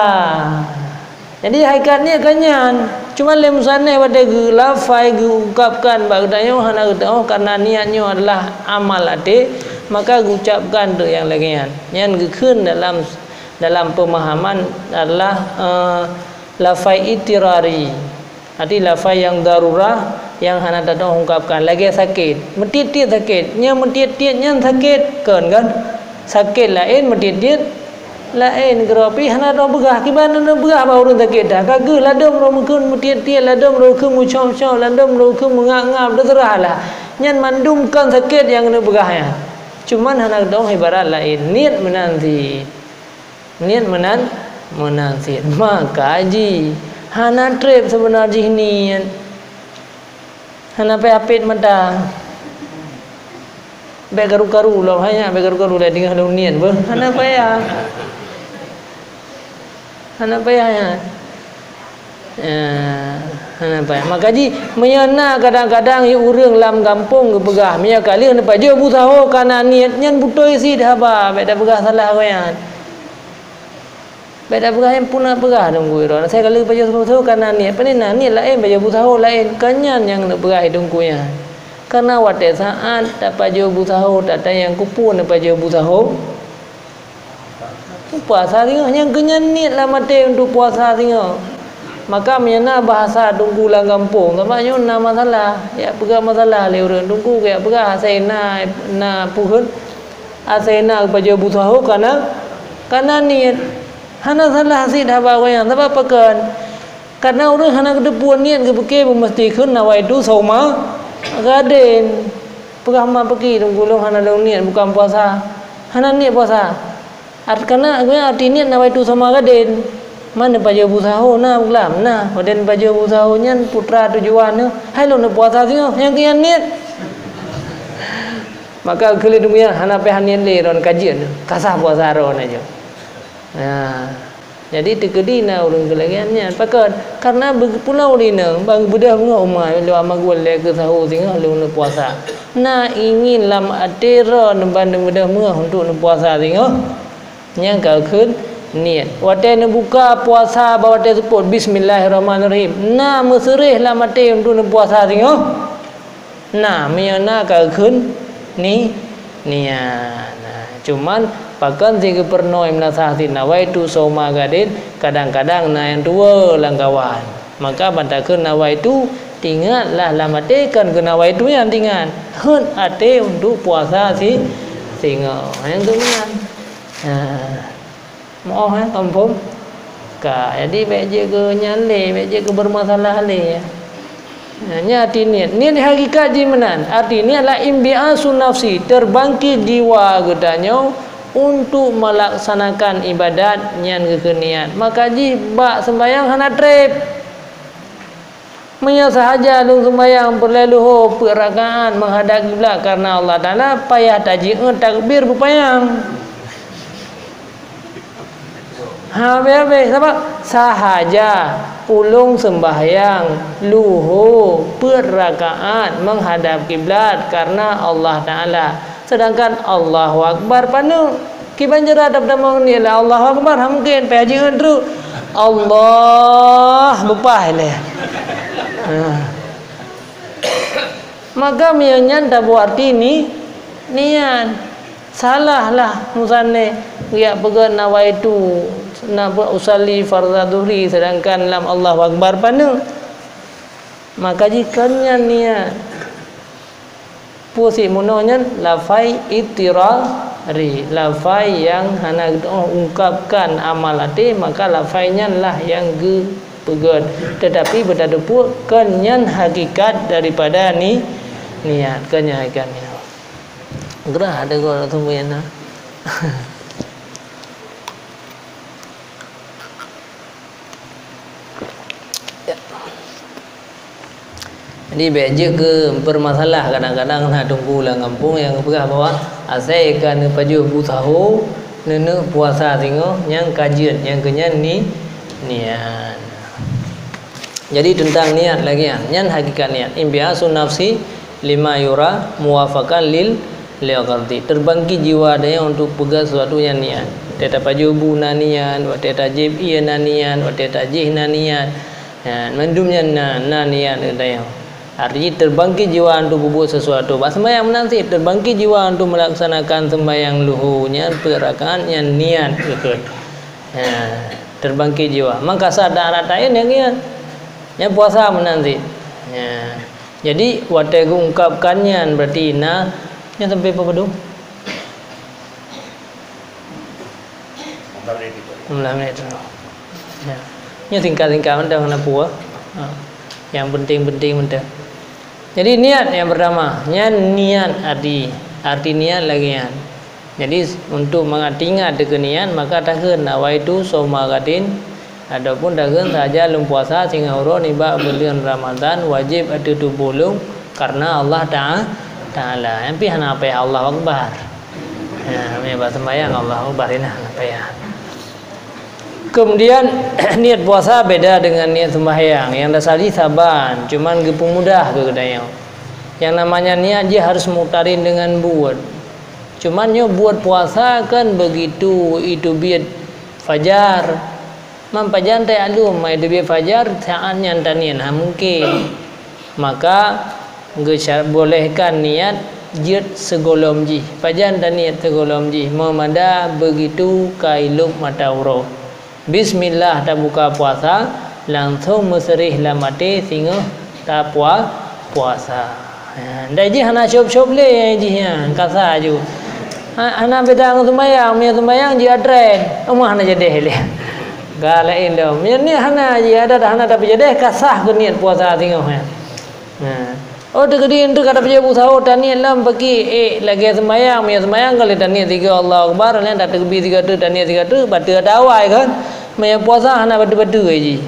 Jadi, hakikat niet ka nyan. Cuma lé musannif watée geulafai geuungkapkan bak geutanyoe hana geuteuôh kareuna niet nyoe adalah amal até, maka geuucapkan teuk nyang lagée nyan. Nyan geukheun dalam, dalam peumahaman adalah, eh, lafai idtirari. Arti lafai nyang darurah nyang hana tateuôh ungkapkan, lagée sakét. Meutiet-tiet sakét. Nyan meutiet-tiet nyan sakét, kon kan? Sakét laén, meutiet-tiet laén. Keudroe pih hana droe peugah, kiban droe peugah bak ureuëng sakét that. Ka geuh ladôm droe meukheun meutiet-tiet, ladôm droe kheun meucom-com, ladôm droe kheun meungab-ngab, teuseurah lah. Nyan mandum kon sakét nyang keuneuk peugah nyan. Cuman hana droe ibarat laén, niet meunan cit. Niet meunan, meunan cit. Maka jih hana treb seubeuna jih niet. Hana payah pét mata. Bék karu-karu lom, hai nyan, bék karu-karu lé teungoh lôn niet beuh. Hana payah. Hana payah nyan. Eh, hana payah. Maka jih, meunyoe na kadang-kadang ureuëng lam gampông geupeugah, "Meunyoe ka lheueh neupajoh bu saho ka na niet," nyan beutôi cit haba, bék tapeugah salah awaknyan. Bék tapeugah nyang peue na peugah Teungku Iron. Asai ka lheueh pajoh bu saho ka na niet. Pane na niet laén, pajoh bu saho laén. Kon nyan nyang neupeugah Teungku nyan. Kareuna watée saát tapajoh bu saho, tatanyong keupeue neupajoh bu saho. Puasa singoh, nyang keu nyan niet lam até untuk puasa singoh. Maka meunyoe na bahasa Teungku lam gampông, sabab nyoe na masalah, jak peugah masalah lé ureuëng Teungku, jak peugah asai na, na peue kheun, asai na pajoh bu saho ka na, ka na niet. Hana salah cit haba awaknyan, sabab pakon? Kareuna ureuëng hana geuteupeue niet, geupike beumeusti kheun nawaitu shauma ghadin. Peugah ma peuki Teungku, lôn hana lôn niet buka puasa. Hana niet puasa. Art-, kareuna arti niet nawaitu shauma ghadin. Man neupajoh bu saho na, buklam na. Watée neupajoh bu saho nyan putra tujuan neuh, hai lôn neupuasa singoh, nyang keu nyan niet. Maka keu lheueh Teungku nyan hana payah niet lé, droen ka jeuet, ka sah puasa droen aja. Nah. Jadi teukeudi na ureuëng keu lagée nyan. Pakon? Kareuna beu-, pulo ureuëng inong ban beudôh beungoh uma lôn ama gol lé keu saho singoh lôn neupuasa. Na ingin lam até droen ban neubeudôh beungoh untuk neupuasa singoh. Nyang ka kheun niet. Watée neubuka puasa bak watée seupôt, "Bismillahirrahmanirrahim." Na meuseureh lam até untuk neupuasa singoh. Nah, meunyoe na ka kheun ni-, niet. Nah, cuman pakon sigeupeurunoe meunasah cit nawaitu shauma ghadin, kadang-kadang na nyang tuwoe lam kawan. Maka ban takheun nawaitu, tingatlah lam até kon keu nawaitu nyan tingat. Heuet até untuk puasa si-, singoh. Nyang keu meunan. Nah. Meu'oh, eh, kamoe phom? Ka, jadi bék jeuet keu nyan lé, bék jeuet keu beureumasalah lé, ya. Nah, nyan arti niet. Niet hakikat jih meunan. Arti niet adalah inbi'asun nafsi, terbangkit jiwa geutanyoe untuk melaksanakan ibadat nyan geukheun niet. Maka jih bak seumbahyang hana treb. Meunyoe sahaja lôn seumbahyang peureulée luho peuet rakaat meuhadab kiblat kareuna Allah Taala, payah tajiôh takbir beupanyang. Habéh-habéh, sabab sahaja ulôn seumbahyang luho peuet rakaat meuhadab kiblat kareuna Allah Taala. Seudangkan Allahu Akbar paneuk. Kiban cara tatamong niet lé Allahu Akbar, hana mungken, payah jiôh treuk. Allah, leupah lé. Ha. Maka meunyoe nyan taboh arti ni-, niet. Salah lah musannif geujak peugah nawaitu, na usalli fardhu dhuhri, seudangkan lam Allahu Akbar paneuk. Maka jih kon nyan niet. Peue sit meunoe nyan lafai idtirari, lafai nyang hana geutu'oh ungkapkan amal até, maka lafai nyan lah nyang geupeugét. Teutapi beutateupeue kon nyan hakikat daripada ni-, niet, kon nyan hakikat niet. Geurah deungoe sumber na. Ya. Jadi, bék jeuet keu peumasalah, kadang-kadang na teungku lam gampông nyang geupeugah bahwa asai ka neupajoh bu saho, neuneuk puasa singoh, nyang ka jeuet, nyang keunyan ni-, niat. Jadi, teuntang niat lagée nyan, nyan hakikat niat. Inbi'asun nafsi lima yura muwafaqan lil, lil ghardhi. Terbangkit jiwa tanyoe untuk peugah sesuatu nyang niat. Watée tapajoh bu na niat, watée tajieb ié na niat, watée tajih na niat. Ya, mandum nyan na, na niat geutanyoe. Arti jih terbangkit jiwa untuk peubuet sesuatu. Bak sembahyang meunan cit, terbangkit jiwa untuk melaksanakan sembahyang luhur nyan, peuet rakaat nyan niat geuh. Ya, terbangkit jiwa. Maka saat rakaat laén nyang niat. Nyan puasa meunan cit. Ya. Jadi, watée geuungkapkan nyan, berarti na, nyan sampai peupadum? Lima belas menit tu. Ya. Nyoe singkat-singkat mantong na peue. Ha. Yang penting-penting mantong. Jadi niat yang pertama, nyan niat arti. Arti niat lagée nyan. Jadi untuk mangat ingat keu niat, maka takheun nawaitu shauma ghadin. Ataupun takheun sahaja lôn puasa singoh uroe nibak buleuen Ramadhan wajéb ateueh tuboh lôn kareuna Allah Ta'a-, Taala. Nyan pih hana payah Allahu Akbar. Ya, meunyoe bak sembahyang Allahu Akbar, hana payah. Kemudian, niat puasa beda dengan niat sembahyang. Nyang dasar jih saban, cuman geupeumudah keu geutanyoe. Yang namanya niat jih harus muktarin dengan buet. Cuman nyoe buet puasa kan begitu iteubiet fajar. Man pajan teualum, ai teubiet fajar, saát nyan taniet, hana mungken. Maka, geusyar-, bolehkan niat jeuet sigohlom jih. Pajan taniet sigohlom jih? Meumada begitu ka ilop mata uroe. Bismillah tabuka puasa, langsong meuseureh lam até singoh tapua-, puasa. Ha, ndai jih hana syop-syop lé jih nyan, kasa ju. Ha, hana beda ngon sumbayang, meunyoe sumbayang jih adren, eumah hana jadeh lé. Ka laén dong. Meunyoe niet hana jih, adat hana tapeujadeh, ka sah keu niet puasa singoh nyan. Ha. Oh, teukeudi enteuk ka tapeujadeh bu saho, taniet lom paki, eh, lagée sumbayang, meunyoe sumbayang ka lheueh taniet sigoe Allahu Akbar, nyan tateukbir sigoe teuk, taniet sigoe teuk, bateue ata awai kan. Meunyoe puasa hana bateue-bateue jih.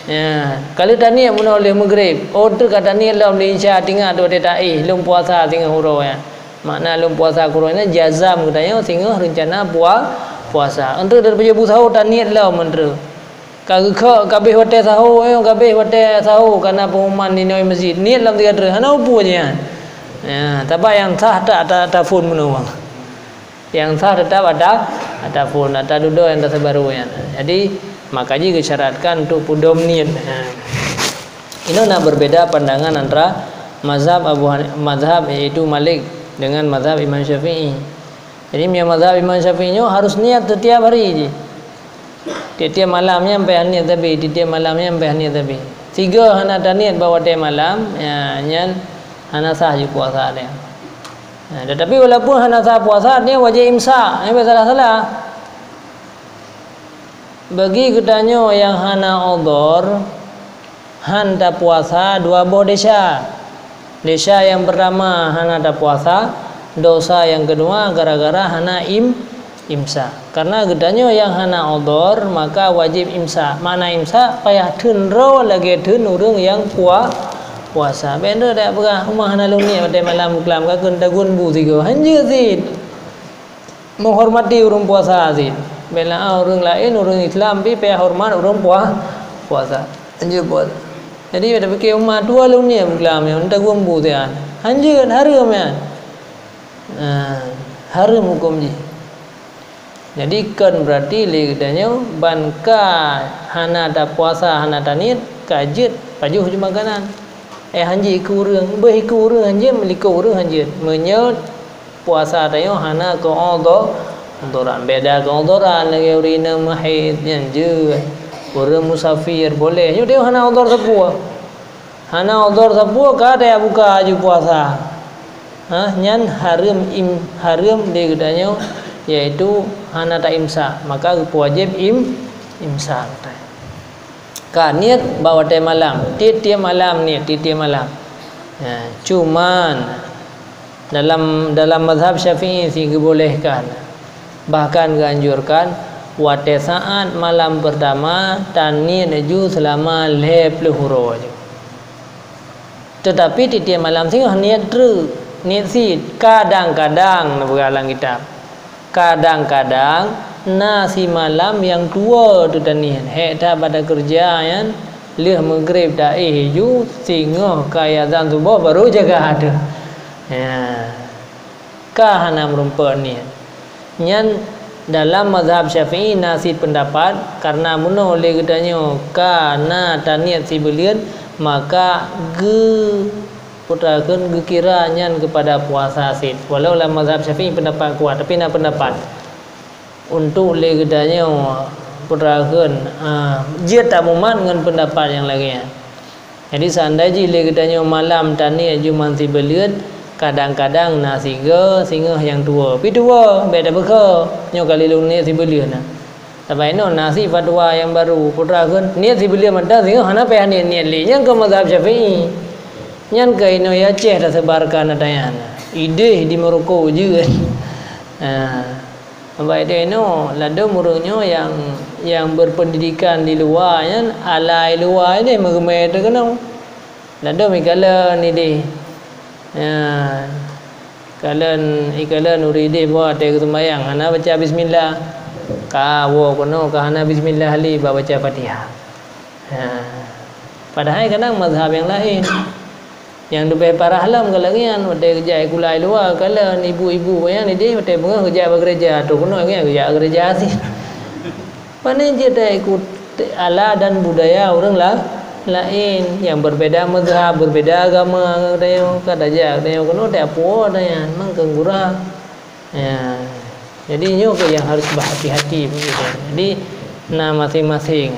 Ya, ka lheueh taniet meunoe lheueh meugreb. Oh, teuk ka taniet lom lé Isya, tingat watée taéh, lôn puasa singoh uroe nyan. Makna lôn puasa keu uroe nyan jazam geutanyoe singoh reuncana pua-, puasa. Enteuk tapeujadeh bu saho taniet lom enteuk. Ka geukhok, ka abéh watée saho, eh, ka abéh watée saho, ka na peungumuman inoe meuseujid. Niet lom sigoe teuk, hana peue jih nyan. Ya, sabab nyang sah ta-, ta-, taphon meunoe. Nyang sah teutap ata, ata phon, ata dudoe nyang taseubaru nyan. Jadi, maka jih geusyaratkan untuk peudom niet. Ha. Inoe na berbeda pandangan antara mazhab Abu Hani-, mazhab yaitu Malik dengan mazhab Imam Syafi'i. Jadi, meunyoe mazhab Imam Syafi'i nyoe harus niat setiap hari jih. Tiep-tiep malam nyan payah niet sabe, tiep-tiep malam nyan payah niet sabe. Sigoe hana taniet bak watée malam, ya, nyan hana sah jih puasa dia. Nah, tetapi walaupun hana sah puasa, artinya wajéb imsak. Nyan payah salah-salah. Bagi geutanyoe nyang hana udhur, han tapuasa dua boh desya. Desya nyang peurtama hana tapuasa, desya nyang keudua gara-gara hana im-, imsak. Karena geutanyoe nyang hana udhur, maka wajéb imsak. Makna imsak, payah theun droe lagée theun ureuëng nyang pua-, puasa. Bék droe tapeugah, "Uma hana lôn niet watée malam keuklam, ka kheun tagun bu sigoe." Hanjeuet cit. Meuhormati ureuëng puasa cit. Bék lagée ureuëng laén, ureuëng Islam pih payah horeumat ureuëng pua-, puasa. Hanjeuet puasa. Jadi, bék tapiké, "Uma tuha lôn niet keuklam nyoe, tagun bu siat." Hanjeuet, hareuem nyan. Nah, hareuem huköm jih. Jadi, kon beurati lé geutanyoe ban ka hana tapuasa, hana taniet, ka jeuet pajoh ju makanan. Eh, hanjeuet keu ureuëng, beuh keu ureuëng hanjeuet, meulikot ureuëng hanjeuet. Meunyoe puasa tanyoe hana keu udhur, udhuran, beda keu udhuran lagée ureuëng inong meuhaid nyan jeuet. Ureuëng musafir boleh, nyoe tanyoe hana udhur sapeue. Hana udhur sapeue ka tajak buka laju puasa. Ha, nyan hareuem im-, hareuem lé geutanyoe, yaitu hana taimsak, maka geupeuwajéb im-, imsak. Ka niet bak watée malam, tiep-tiep malam niet, tiep-tiep malam. Ya, cuman dalam, dalam mazhab Syafi'i sih geubolehkan, bahkan geuanjurkan watée saát malam peurtama taniet laju seulama lhée ploh uroe laju. Teutapi tiep-tiep malam singoh niet treuk, niet cit. Kadang-kadang, neupeugah lam kitab, kadang-kadang na simalam nyang tuwoe teutaniet. Hék that bak takeureuja nyan, lheueh meugreb taéh ju, singoh ka azan suboh baru jaga ateueh. Ya. Ka hana meurumpok niet. Nyan dalam mazhab Syafi'i na cit peundapat, kareuna meunoe lé geutanyoe ka na taniet sibuleuen, maka geu-, peue takheun, geukira nyan keupada puasa cit. Walau lam mazhab Syafi'i peundapat kuat, tapi na peundapat untuk lé geutanyoe, peue takheun, ah, jeuet tamumat ngon peundapat nyang lagée nyan. Jadi, seandai jih lé geutanyoe malam taniet ju man sibuleuen, kadang-kadang na sigoe singoh nyang tuwoe. Pi tuwoe, bék tapeukho, nyoe kali lôn niet sibuleuen na. Sabab inoe na cit fatwa nyang barô, peue takheun, niet sibuleuen mantong singoh hana payah niet-niet lé. Nyan keuh mazhab Syafi'i. Nyan keuh inoe Aceh taseubarkan ata nyan. Idéh di Maroko jeuet. Ha. Sabab inoe ladôm ureuëng nyoe nyang, nyang berpendidikan di luwa nyan, ala i luwa idéh meugeumé teuh keunoe. Ladôm ikalon idéh. Ya, ikalon, ikalon ureuëng idéh boh watée geuseumbahyang hana baca bismillah. Ka woe keunoe ka hana bismillah lé bak baca Fatihah. Ha. Padahai kadang mazhab nyang laén, nyang leubeh parah lom ka lagée nyan, watée geujak sikula i luwa, kalon ibu-ibu nyan idéh watée beungoh geujak bak geureja, troh keunoe nyan geujak geureja cit. Pane jeuet taikut ala dan budaya ureuëng la-, laén, nyang berbeda mazhab, berbeda agama ngon geutanyoe, ka tajak geutanyoe keunoe tapuwoe ata nyan, mang keu gura. Ya. Jadi, nyoe keuh nyang harus bahati-hati begitu. Jadi, na masing-masing,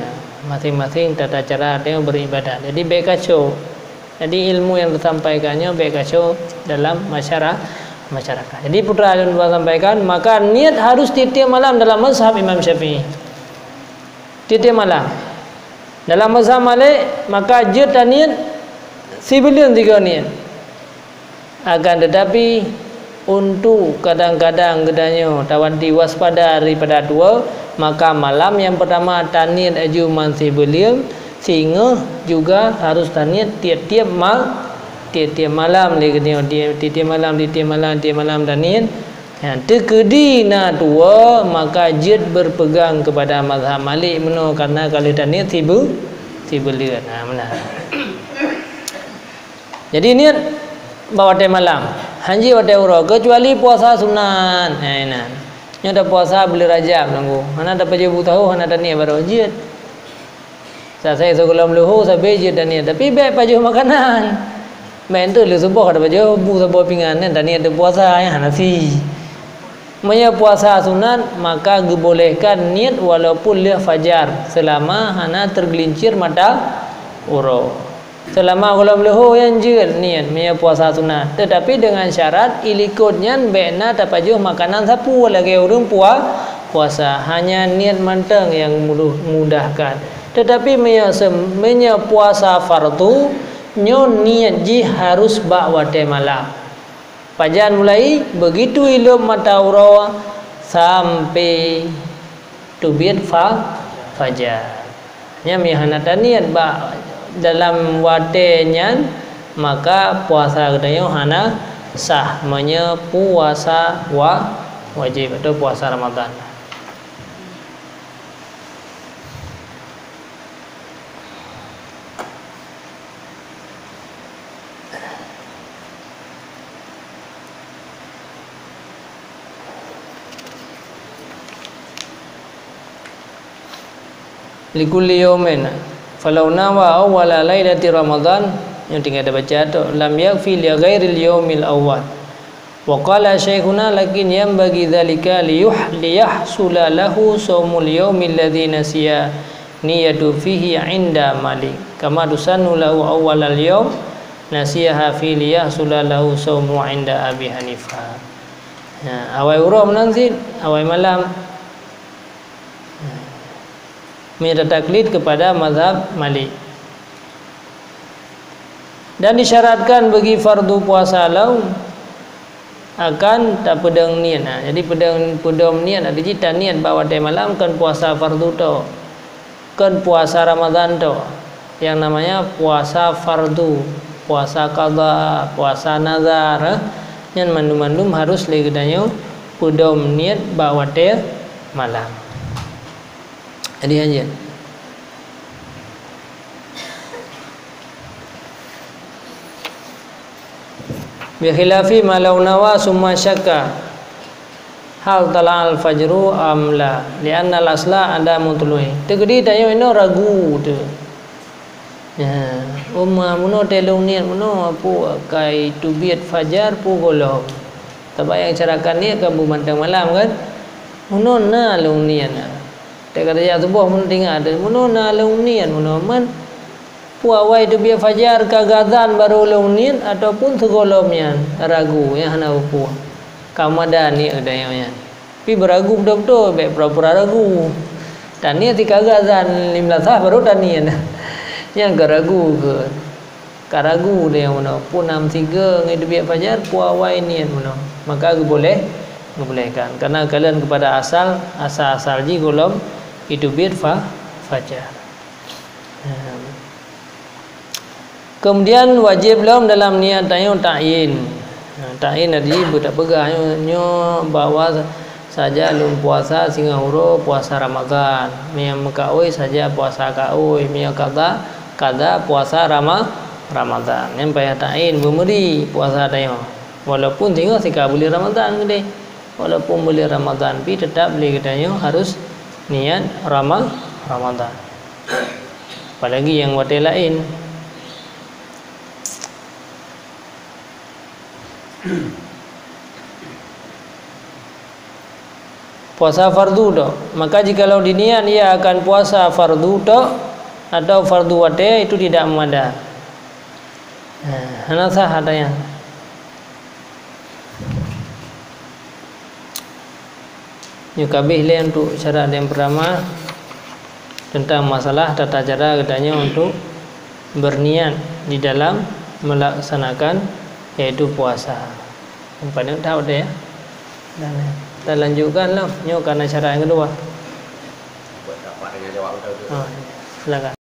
masing-masing tata cara dia beribadat. Jadi, bék kacau. Jadi, ilmu yang disampaikan nyoe bék kacau dalam masyara-, masyarakat. Jadi, putra ulôn sampaikan, maka niet harus tiep-tiep malam dalam mazhab Imam Syafi'i. Tiep-tiep malam. Dalam mazhab Malik, maka jeuet taniet sibuleuen sigoe niet. Akan teutapi, untuk kadang-kadang geutanyoe tawanti waspada daripada tuwoe, maka malam nyang peurtama taniet aju man sibuleuen, singoh juga harus taniet tiep-tiep ma-, tiep-tiep malam lé geutanyoe, tiep-tiep malam, tiep-tiep malam, tiep malam taniet. Nyan, teukeudi na tuwoe, maka jeuet berpegang kepada mazhab Malik meunoe, karena ka lheueh taniet sibu-, sibuleuen. Ha, meunan. Jadi, niet bak watée malam, hanjeuet watée uroe, keucuali puasa sunat. Hai nan. Nyoe tapuasa buleuen Rajab nunggu. Hana tapajoh bu sahô, hana taniet baroe jeuet. Saat-saat sigohlom leuhô sabe jeuet taniet, tapi bék pajoh makanan. Bék enteuk lheueh suboh tapajoh bu saboh pingan, nyan taniet teupuasa, nyan hana sih. Meunyoe puasa sunat, maka geubolehkan niet walaupun lheueh fajar, seulama hana teugeulincir mata uroe. Seulama gohlom leuhô nyan jeuet niet meunyoe puasa sunat, teutapi deungon syarat, i likot nyan bék na tapajoh makanan sapeue lagée ureuëng pua-, puasa, hanya niet mantong nyang mulu-, mudahkan. Teutapi meunyoe sem-, meunyoe puasa fardu, nyoe niet jih harus bak watée malam. Pajan mulai, begitu ilop mata uroe sampai teubiet fa-, fajar. Nyan meunyoe hana taniet bak dalam watée nyan, maka puasa geutanyoe hana sah meunyoe puasa wa-, wajéb atau puasa Ramadhan. Likulli yaumin, falau nawa awwala lailati Ramadhan, nyoe tinggai tabaca tu, lam yakfi li ghairil yaumil awwal. Wa qala syaikhuna, lakin yanbaghi dzalika liyuh-, liyahsula lahu shaumul yaumil ladzi nasiya niyatu fihi 'inda Malik, kama tusannu lahu awwalal yaum nasiyaha fi liyahsula lahu shaumu 'inda Abi Hanifah. Ya, awai uroe meunan cit, awai malam. Meunyoe tataklid kepada mazhab Malik. Dan disyaratkan bagi fardu puasa lom akan tapeudong niet. Ha, jadi peudong, peudong niet, arti jih taniet bak watée malam kon puasa fardu tok. Kon puasa Ramadhan tok. Yang namanya puasa fardu. puasa qadha, puasa nazar, eh. Nyan mandum-mandum harus lé geutanyoe peudom niet bak watée malam. Jadi hanjeuet. Bi khilafi ma law nawa summa syakka hal tala'al fajru am la, li'annal asla adamu tulu'i. Teukeudi tanyoe inoe ragu teuh. Ya, uma meunoe teuh lôn niet meunoe, peue ka teubiet fajar peue gohlom. Sabab nyang cara ka niet ka beumantong malam kan? Meunoe na lôn niet. Teuka tajak suboh meunoe teuingat, meunoe na lôn niet meunoe man. Peue awai teubiet fajar ka geuazan barô lôn niet ataupun sigohlom nyan? Ragu, nyan hana peue-peue. Ka mada niet geutanyoe nyan. Pi beuragu beutôi-beutôi, bék pura-pura ragu. Taniet sika geuazan limlasaih barô taniet. Nyan ka ragu keuh. Ka ragu geutanyoe meunoe, peue na meusigoe ngon teubiet fajar, peue awai niet meunoe. Maka geuboleh, geubolehkan. Karena kalon keupada asal, asal-asal jih gohlom teubiet fa-, fajar. Keumudian wajéb lom dalam niet tanyoe ta'yin. Nah, ta'yin tadi beutapeugah nyoe, nyoe bahwa saja lôn puasa singoh uroe puasa Ramadhan. Meunyoe meukaôi saja puasa kaôi, meunyoe qadha, qadha puasa Rama-, Ramadhan. Nyan payah ta'yin beumeuri puasa tanyoe. Walaupun singoh sika buleuen Ramadhan keudeh. Walaupun buleuen Ramadhan pi teutap lé geutanyoe harus niet Rama-, Ramadhan. Apalagi nyang watée laén. Puasa fardu tok. Maka jikalau diniat ia akan puasa fardu tok atau fardu watée, itu tidak meumada. Nah, hana sah ata nyan. Nyoe ka abéh lé untuk syarat nyang peurtama tentang masalah tata cara geutanyoe untuk berniat di dalam melaksanakan, yaitu puasa. Nyang paling utama deh, ya. Dan kita lanjutkan lah. Nyoe kana syarat nyang kedua. Ha, silakan.